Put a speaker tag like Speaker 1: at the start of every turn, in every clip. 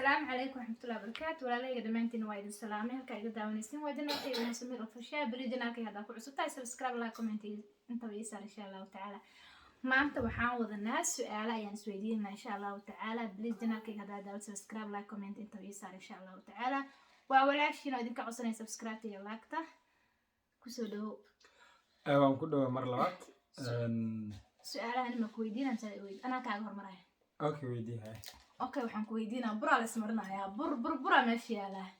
Speaker 1: Asalaamu calaykum waraxmatullahi wabarakaatu. Walaalahayga dhammaantiin waa idin salaamay. Halkaa iga daawanaysin waa channelkayga Umu Samir Official. Beri channelkayga haddaa ku cusub tahay, subscribe, like, comment intaba ii saar, insha Allahu tacaala. Maanta waxaan wadanaa su-aalo ayaan isweydiinaa, insha Allahu tacaala. Please, channelkayga haddaa daawad, subscribe, like, comment intaba ii saar, insha Allahu tacaala. Waa walaashiin oo idinka codsanaya subscribe iyo like-ta. Kusoo dhawo.
Speaker 2: Waan ku dhawaa mar labaad.
Speaker 1: Su-aalahan ma ku weydiinaa mise anaa kaaga hormaraya?
Speaker 2: Okay, weydii hay.
Speaker 1: Okay, waxaan ku weydiinaa, buraa la ismarinayaa, bur bur buraa meesha yaalaa.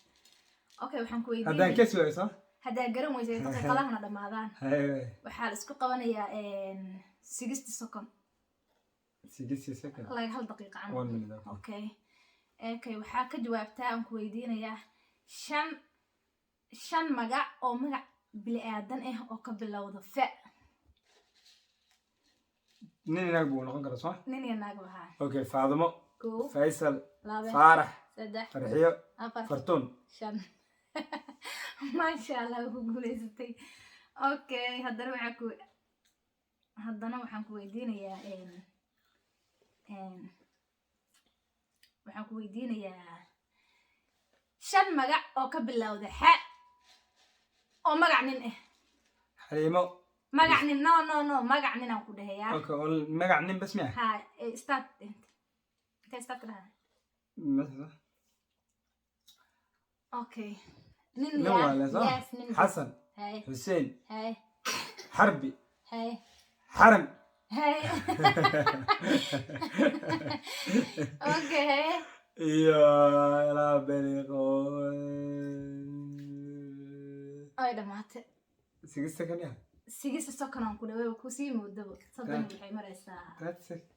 Speaker 1: Okay, waxaan ku
Speaker 2: Haddaan
Speaker 1: weydiinaya
Speaker 2: ka suwayso.
Speaker 1: Haddaa garan weysay, daqiiqadahana dhammaadaan.
Speaker 2: Hay.
Speaker 1: Waxaa la isku qabanayaa 60 second.
Speaker 2: 60 second.
Speaker 1: Like hal daqiiqa camal.
Speaker 2: One minute, okay.
Speaker 1: Okay, waxaa ka jawaabtaa, aan ku weydiinayaa shan magac oo magac bili aadan ah oo ka bilowda fa.
Speaker 2: Nin inaag buu noqon karaa, soo?
Speaker 1: Nin iyo naag wahaa.
Speaker 2: Okay, Faadimo.
Speaker 1: Kow.
Speaker 2: Faysal.
Speaker 1: Laba.
Speaker 2: Faarax.
Speaker 1: Saddex.
Speaker 2: Farxiyo.
Speaker 1: Afar.
Speaker 2: Fartuun.
Speaker 1: Shan. Maasha Allah, ku guuleysatay. Okay, haddana waxaan ku weydiinayaa een een waxaan ku weydiinayaa shan magac oo ka bilowda xa oo magac nin ah.
Speaker 2: Xaliimo.
Speaker 1: Magac nin, no, no, no, magac nin aan ku dhahayaa.
Speaker 2: Okay, oo magac nin bas miya?
Speaker 1: Ha, start. Intee start ka dhahaa? Okay, nin.
Speaker 2: Nin.
Speaker 1: Yaa.
Speaker 2: Waa le soo?
Speaker 1: Yes, nin.
Speaker 2: Xasan.
Speaker 1: Hay.
Speaker 2: Xuseen.
Speaker 1: Hay.
Speaker 2: Xarbi.
Speaker 1: Hay.
Speaker 2: Xaram.
Speaker 1: Hay, okay.
Speaker 2: Iyo ilaa beriqo.
Speaker 1: Ay, dhamaatay.
Speaker 2: 60 second ya.
Speaker 1: 60 second aan ku dhaway, kusii moodabo 30. Waxay maraysaa
Speaker 2: 30 second.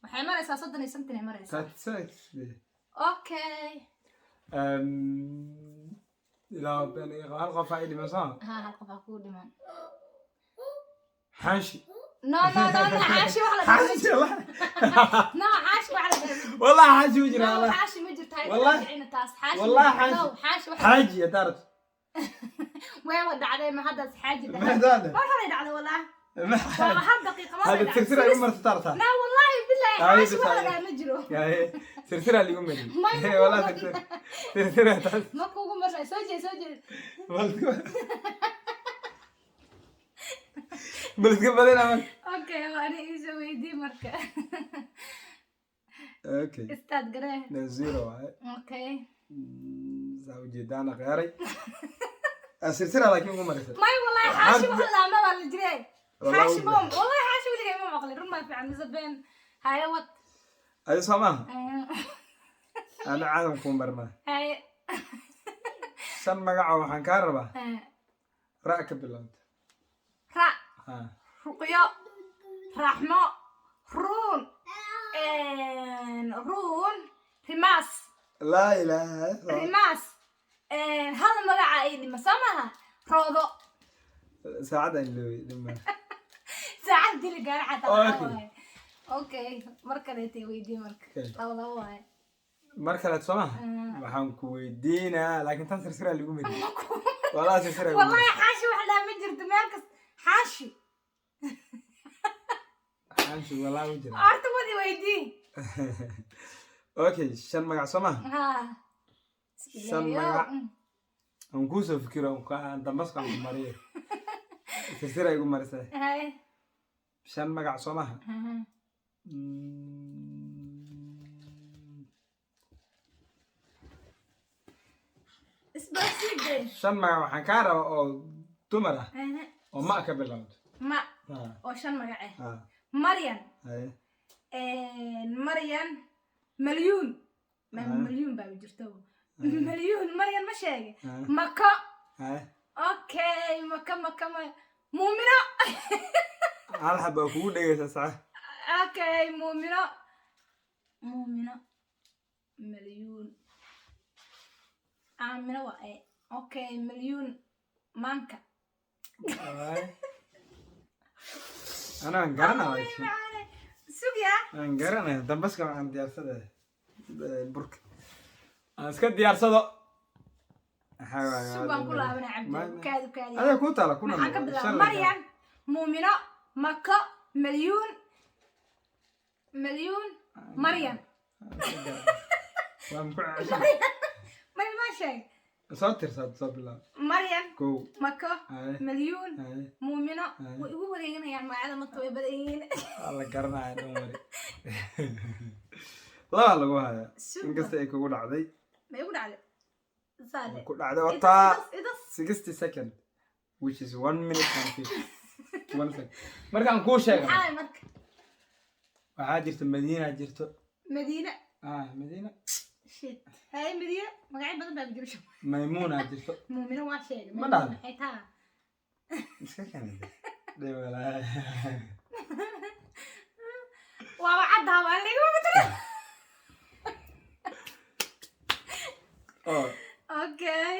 Speaker 1: Waxay maraysaa 30 iyo something ay maraysaa.
Speaker 2: 36.
Speaker 1: Okay.
Speaker 2: Ilaa beriqo, hal qof aa dhiman, soo?
Speaker 1: Ha, hal qof aa kugu dhiman.
Speaker 2: Xanshi.
Speaker 1: No, no, no, no, xaashi wax la dhaho ma
Speaker 2: Xanshi.
Speaker 1: jirto. No, xaashi wax la dhaho ma jirto.
Speaker 2: Wallahi xanshi u jira.
Speaker 1: No.
Speaker 2: Wallahi.
Speaker 1: Xaashi ma jirto, hay.
Speaker 2: Wallahi.
Speaker 1: Kicina taas xaashi ma
Speaker 2: Wallahi
Speaker 1: jirto. No.
Speaker 2: Xaashi.
Speaker 1: Xaashi wax.
Speaker 2: Xaaji hadaarad.
Speaker 1: Weewa dhacday, ma haddaas xaaji dhahay?
Speaker 2: Maxdaada.
Speaker 1: Mar horay dhacday, wallahi. Waa hal daqiiqa ma
Speaker 2: Hada tirtira igu marta tarta.
Speaker 1: No, wallahi billahi.
Speaker 2: Ay,
Speaker 1: xaashi wax la
Speaker 2: bisaay.
Speaker 1: dhaho ma jiro.
Speaker 2: Tirtira ligu mari. Wallahi tirtira tirtira taas.
Speaker 1: Ma kugu marnay, soo jeed, soo jeed.
Speaker 2: Bal iska badina marka.
Speaker 1: Okay, waa ani iisoo weydii marka.
Speaker 2: Okay.
Speaker 1: Istaad garee.
Speaker 2: Na zero waaye.
Speaker 1: Okay.
Speaker 2: Saa ujeedaan khiyaaray, tirtira laakiin ugu marisay.
Speaker 1: May, wallahi xaashi wax la dhaho ma baa la jiree.
Speaker 2: Wallahi
Speaker 1: xaashi
Speaker 2: u
Speaker 1: ma, wallahi xaashi weligay ma maqlin. Run baa fiican mise been? Haye, wad.
Speaker 2: Adi soo maaha, ana caalam kuu marnaa.
Speaker 1: Haye.
Speaker 2: Shan magaca waxaan kaa rabaa ra' ka bilowda.
Speaker 1: Ra.
Speaker 2: Ha.
Speaker 1: Ruqyo, raxmo, ruun, ruun, rimaas.
Speaker 2: Laa ilaaha illa.
Speaker 1: Rimaas. Hal magaca ay dhima soo maaha? Roodo.
Speaker 2: Saacadaan iloobay dhima.
Speaker 1: Saacad dili gaara xataa.
Speaker 2: Okay.
Speaker 1: Waxaa waaye. Okay, mar kaleetay weydii marka.
Speaker 2: Okay.
Speaker 1: Laba laba waaye.
Speaker 2: Mar kaleet soo maha? Waxaan ku weydiinaa, laakiin tan sirsiraa lagu mari, wallahi sirsiraa lagu
Speaker 1: Wallahi
Speaker 2: mari.
Speaker 1: Xaashi wax dhaha ma jirto meel kas xaashi.
Speaker 2: Xaashi wallahi u jira.
Speaker 1: Horta wadi weydii.
Speaker 2: Okay, shan magac soo maha?
Speaker 1: Ha.
Speaker 2: Shan magac aan kuusoo fikiro, aan dambaska aan ku mariyo, sirsiraa igu marisay.
Speaker 1: Haye.
Speaker 2: Shan magac soo maha?
Speaker 1: Isbaasiide.
Speaker 2: Shan magac waxaan kaa rabaa oo dumar ah oo ma ka bilowdo.
Speaker 1: Ma.
Speaker 2: Ha.
Speaker 1: Oo shan magac ah.
Speaker 2: Ha.
Speaker 1: Maryan.
Speaker 2: Haye.
Speaker 1: Maryan, malyuun. Malyuun baa jirto, malyuun. Maryan ma sheegay? Mako.
Speaker 2: Haye.
Speaker 1: Okay, maka maka ma muumino.
Speaker 2: Hal xaba kugu dhegeysa sax.
Speaker 1: Okay, muumino, muumino, malyuun, aamino waa e. Okay, malyuun, maanka.
Speaker 2: Haye. Anaan garanaya.
Speaker 1: Sugya.
Speaker 2: Aan garanaya dambaska, waxaan diyaarsada burka aan iska diyaarsado. Waxaa waaye,
Speaker 1: Sug, waan ku laabanaa, Cabdi. Kaadi, kaadi.
Speaker 2: Adaa kuu taala kuna.
Speaker 1: Maxaan ka bilaaba? Maryan, muumino, mako, malyuun, malyuun, Maryan.
Speaker 2: Waa ku ceshan.
Speaker 1: Mari ma sheeg.
Speaker 2: Soo tirsaad, soo bilaab.
Speaker 1: Maryam.
Speaker 2: Kow.
Speaker 1: Mako.
Speaker 2: Ay.
Speaker 1: Malyuun.
Speaker 2: Ay.
Speaker 1: Muumino.
Speaker 2: Ay.
Speaker 1: Way igu wareeganayaan magacyada marka, way badan yihiin.
Speaker 2: Waa la garanaya dhan wari. Laba lagu hayaa.
Speaker 1: Super.
Speaker 2: Inkasta ay kugu dhacday.
Speaker 1: Ma igu dhacday saade?
Speaker 2: Ku dhacday wataa.
Speaker 1: Idas.
Speaker 2: 60 second, which is 1 minute and 51 second. Markaan kuu sheega.
Speaker 1: Maxaa marka?
Speaker 2: Waxaa jirta Madiina jirto.
Speaker 1: Madiina.
Speaker 2: Ah, Madiina.
Speaker 1: Shit, hay, Madiina magacyo badan baa jiro.
Speaker 2: Maymuuna jirto.
Speaker 1: Muumino waa sheegay.
Speaker 2: Ma dhahdo?
Speaker 1: Maxay taa?
Speaker 2: Iska keenay dhewalaa.
Speaker 1: Waaba caddaa, waa laga matala.
Speaker 2: Oo.
Speaker 1: Okay,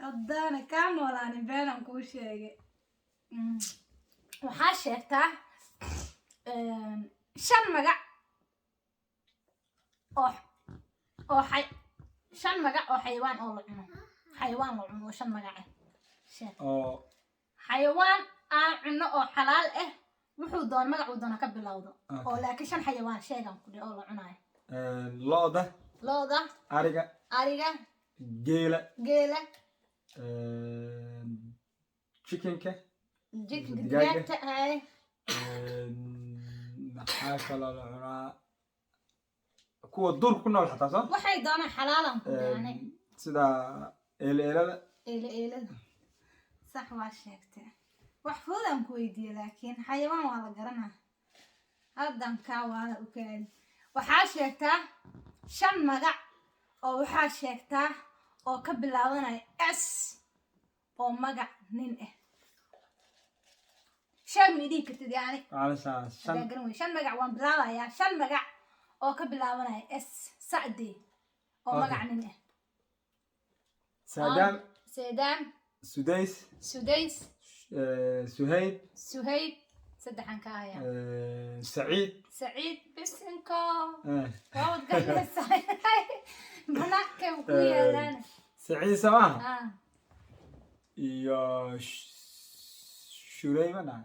Speaker 1: haddaana kaa noolaanin beenaan kuu sheegay. Waxaa sheegtaa shan magac oo shan magac oo xayawaan oo la cuno, xayawaan la cuno oo shan magac ah sheeg.
Speaker 2: Oo.
Speaker 1: Xayawaan aan cuno oo xalaal ah, wuxuu doon magacuu doona ka bilowdo.
Speaker 2: Okay.
Speaker 1: Oo laakiin shan xayawaan sheegan ku dhe oo la cunayo.
Speaker 2: Lo'da.
Speaker 1: Looda.
Speaker 2: Ariga.
Speaker 1: Ariga.
Speaker 2: Geela.
Speaker 1: Geela.
Speaker 2: Chickenka.
Speaker 1: Jikinka.
Speaker 2: Digaaga.
Speaker 1: Digaagta, hay.
Speaker 2: Maxaa kaloo la cunaa? Kuwa duurka ku nool xataa soo.
Speaker 1: Waxay doonaan xalaalan ku dhaanay.
Speaker 2: Sida eeleelada.
Speaker 1: Eela eelada, sax waa sheegtay. Wax fudud aan ku weydiiyey, laakiin xayawaan waa la garanaa. Haddan kaa waala u kaadi. Waxaa sheegtaa shan magac oo, waxaa sheegtaa oo ka bilaabanaya S oo magac nin ah. Sheeg, ma idhihi kartid yani.
Speaker 2: Macalisha shan.
Speaker 1: Hadaa garan wey shan magac waan bilaabayaa. Shan magac oo ka bilaabanaya S, sacdi, oo magac nin ah.
Speaker 2: Saadaam.
Speaker 1: Seedaan.
Speaker 2: Sudays.
Speaker 1: Sudays.
Speaker 2: Suhayb.
Speaker 1: Suhayb, saddexan ka haya.
Speaker 2: Saciid.
Speaker 1: Saciid, bisinko. Waad garanaysaa, banaanka ku yaalaan.
Speaker 2: Saciid samaha.
Speaker 1: Ah.
Speaker 2: Iyo Shureyma dhaha.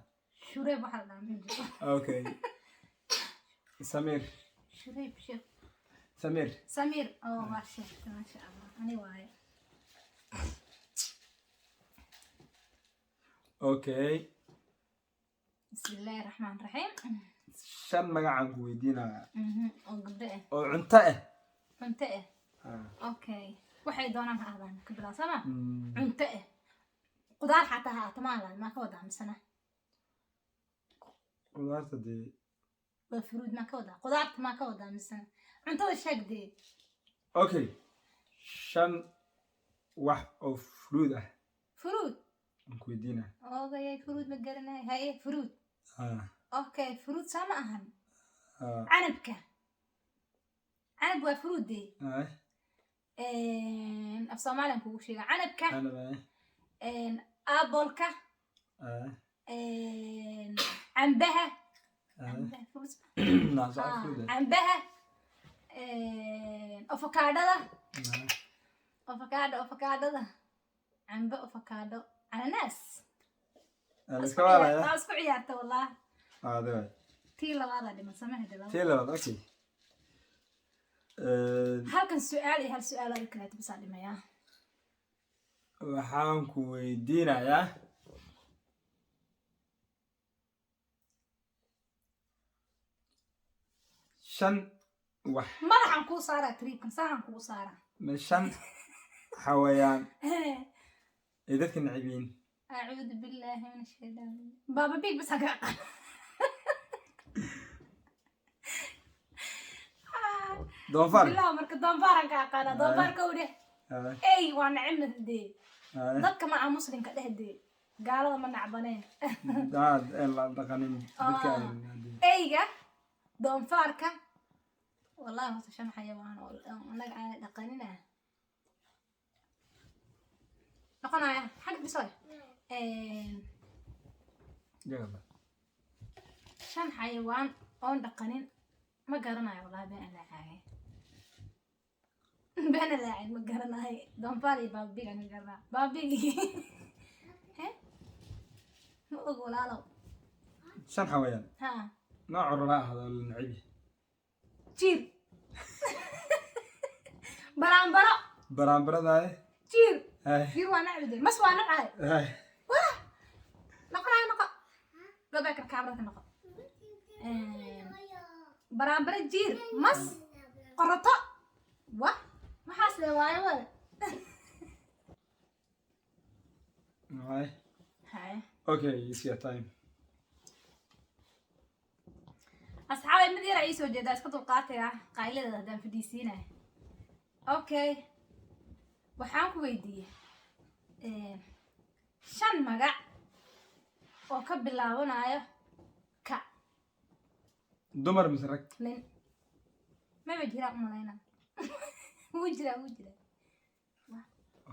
Speaker 1: Shureyb waxaa la dhahaa ma jiro.
Speaker 2: Okay, Samir.
Speaker 1: Shureyb sheekh.
Speaker 2: Samir.
Speaker 1: Samir oo waa sheegtay, maasha Allah, ani waaye.
Speaker 2: Okay.
Speaker 1: Bismi illaahi raxmaan raxiim.
Speaker 2: Shan magacaan ku weydiinayaa.
Speaker 1: Oo gabdho ah.
Speaker 2: Oo cunto ah.
Speaker 1: Cunto ah. Okay, waxay doonaan ha ahdaan, ka bilaab sama. Cunto ah, qudaar xataa ha ahaato, maa maa ka wadaa misena?
Speaker 2: Qudaarta dee.
Speaker 1: Waa fruit, maa ka wadaa qudaarta, maa ka wadaa misena cuntada sheeg dee.
Speaker 2: Okay, shan wax oo fruit ah.
Speaker 1: Fruit.
Speaker 2: Aan ku weydiinaya.
Speaker 1: Ogayay, fruit ma garanayo. Haye, fruit. Okay, fruit saa ma ahan. Canabka, canab waa fruit dee. Af Soomaaliyan kugu sheega canabka.
Speaker 2: Canab.
Speaker 1: Appleka. Cambaha. Cambaha fruit.
Speaker 2: Naa sax, fruit ah.
Speaker 1: Cambaha, avocadada. Avocado, avocadada, cambe, avocado, cananaas.
Speaker 2: La iska waalaya.
Speaker 1: Waa isku ciyaarta wallah.
Speaker 2: Ade waay.
Speaker 1: Tii labaada dhiman samaha dhiman.
Speaker 2: Tii labaad, okay.
Speaker 1: Halkan su-aal iyo hal su-aal oo kaleeto bisaa dhimayaa.
Speaker 2: Waxaan ku weydiinayaa shan wax.
Speaker 1: Madaxan kuu saaraa, triibkan sahan kugu saaraa.
Speaker 2: Ma shan xawayaan ay dadka neceb yihiin?
Speaker 1: Acuudu billaahi min ashaytaan. Baaba Big bas haga aqaan.
Speaker 2: Doofaar.
Speaker 1: Bilaw marka, doonfaaran ka aqaana, doonfaarka u dheh. Ey, waa necebna dee. Dadka ma muslimka dheh dee, gaalada ma nacbaneen.
Speaker 2: Daad ee la dhaqanin dadka
Speaker 1: Eyga, doonfaarka, wallahi horta shan xayawaan oo annaga aanay dhaqanina noqonaya xagga bisoy.
Speaker 2: Jagaba.
Speaker 1: Shan xayawaan oon dhaqanin ma garanayo wallahi, been alaacaaye, been alaacay, ma garanayo. Doonfaar iyo baabiga ma garanaa, baabigi he ma og walaalow.
Speaker 2: Shan xawayaan.
Speaker 1: Ha.
Speaker 2: Nooc raba ahdo la neceb yahay.
Speaker 1: Jiir. Baraanbaro.
Speaker 2: Baraanbaradaay.
Speaker 1: Jiir.
Speaker 2: Ay.
Speaker 1: Jiir waa nacbi, mas waa nacay.
Speaker 2: Ay.
Speaker 1: Wah, noqonaya, noqo, go back, kaamarada noqo. Baraanbaro, jiir, mas, qoroto, wah, maxaas le waayo wada.
Speaker 2: Ay.
Speaker 1: Haye.
Speaker 2: Okay, it's your time.
Speaker 1: Asxaabay, mid yar ii soo jeedaa, iska dulqaataya qayladeeda haddaan fadhiisiinaya. Okay, waxaan ku weydiiyey shan magac oo ka bilaabanayo ka.
Speaker 2: Dumar mise rag?
Speaker 1: Nin maba jiraa umalayna. Wuu jiraa, wuu jiraa.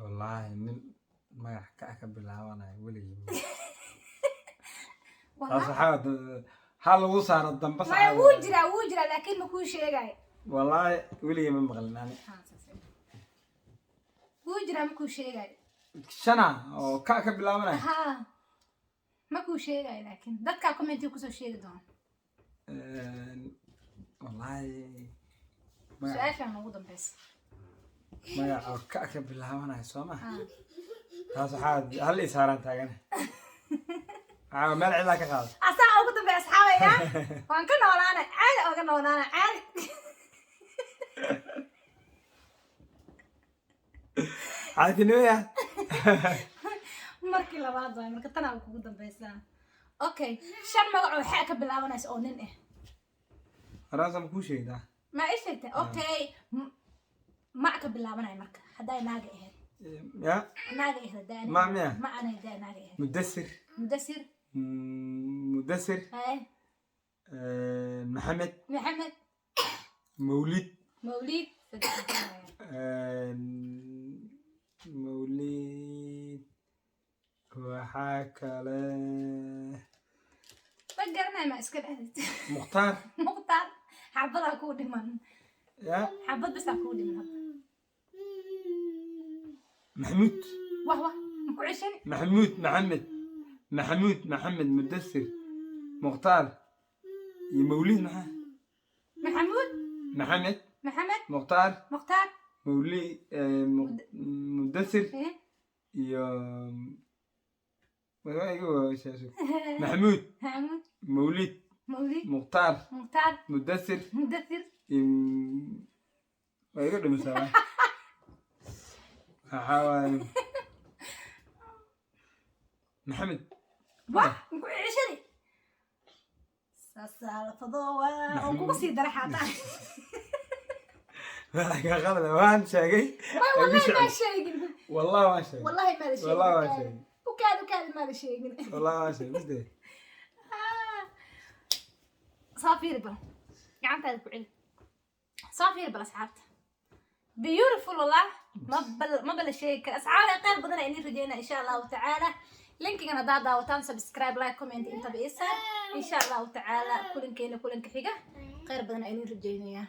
Speaker 2: Wallaahi nin magac ka bilaabanayo weligii
Speaker 1: Wallah.
Speaker 2: Taas waxaa ha lagu saaro dambas.
Speaker 1: Maya, wuu jiraa, wuu jiraa, laakiin ma kuu sheegayo.
Speaker 2: Wallaahi weligii ma maqlin ani.
Speaker 1: Wuu jiraa, ma kuu sheegayo.
Speaker 2: Shana oo ka bilaabanayo?
Speaker 1: Ha, ma kuu sheegayo, laakiin dadkaa commentiga kusoo sheegi doona.
Speaker 2: Wallaahi magac
Speaker 1: Su-aashaan ugu dambeysa.
Speaker 2: Magac oo ka bilaabanayo, soo ma? Taas waxaa hal isaaran taagan, waxaa meel cidlaa ka qaada.
Speaker 1: Asaa ugu dambeya, asxaabaya, waan ka noolaana caadi, oga noolaana caadi.
Speaker 2: Caatinimaya.
Speaker 1: Markii labaad waay, marka tanaa kugu dambeysaa. Okay, shan magac oo xaa ka bilaabanaysa oo nin ah.
Speaker 2: Horaansa ma kuu sheegtaa?
Speaker 1: Ma ii sheegtay? Okay, mac ka bilaabanaya marka hadday naaga ahayd.
Speaker 2: Ya.
Speaker 1: Naaga ahayd hadday.
Speaker 2: Ma miya?
Speaker 1: Ma ana hadday naaga ahayd.
Speaker 2: Mudasir.
Speaker 1: Mudasir.
Speaker 2: Mudasir.
Speaker 1: Haye.
Speaker 2: Maxamed.
Speaker 1: Maxamed.
Speaker 2: Mawlid.
Speaker 1: Mawlid, saddex.
Speaker 2: Mawlid, waxaa kale?
Speaker 1: Ma garanay, ma iska dhahdid.
Speaker 2: Mukhtaar.
Speaker 1: Mukhtaar, xabadaa kuu dhiman.
Speaker 2: Ya.
Speaker 1: Xabad bisaa kuu dhiman hadda.
Speaker 2: Maxamuud.
Speaker 1: Wah wah, ma ku ceshan.
Speaker 2: Maxamuud, Maxamed, Maxamuud, Maxamed, Mudasir, Mukhtaar iyo Mawlid, maxaa?
Speaker 1: Maxamuud.
Speaker 2: Maxamed.
Speaker 1: Maxamed.
Speaker 2: Mukhtaar.
Speaker 1: Mukhtaar.
Speaker 2: Mawlid, Mudasir.
Speaker 1: Eh?
Speaker 2: Iyo Maxamuud.
Speaker 1: Maxamuud.
Speaker 2: Mawlid.
Speaker 1: Mawlid.
Speaker 2: Mukhtaar.
Speaker 1: Mukhtaar.
Speaker 2: Mudasir.
Speaker 1: Mudathir.
Speaker 2: Iyo waa iga dhumisaa, waxaa waaye Maxamed.
Speaker 1: Wah, ma ku ceshani, saasaa la fadoowa oo kugu sii dara xaataa.
Speaker 2: Waa qalad, waan sheegay.
Speaker 1: May, wallahi maa sheegin.
Speaker 2: Wallahi waan sheegay.
Speaker 1: Wallahi maada sheegin.
Speaker 2: Wallahi waan sheegay.
Speaker 1: Ukaadi, ukaadi, maada sheegin.
Speaker 2: Wallahi waan sheegay misde.
Speaker 1: Soo fiiri bal, gacantaada ku celi, soo fiiri bal asxaabta. Beautiful, wallah, ma bala sheegi kara. Asxaabta, khayr badan ayaan idin rajeynaa insha Allahu tacaala. Linkigan haddaad daawataan, subscribe, like, comment intaba ii saar insha Allahu tacaala. Kulankeena kulanka xiga, khayr badan ayaan idin rajeynayaa.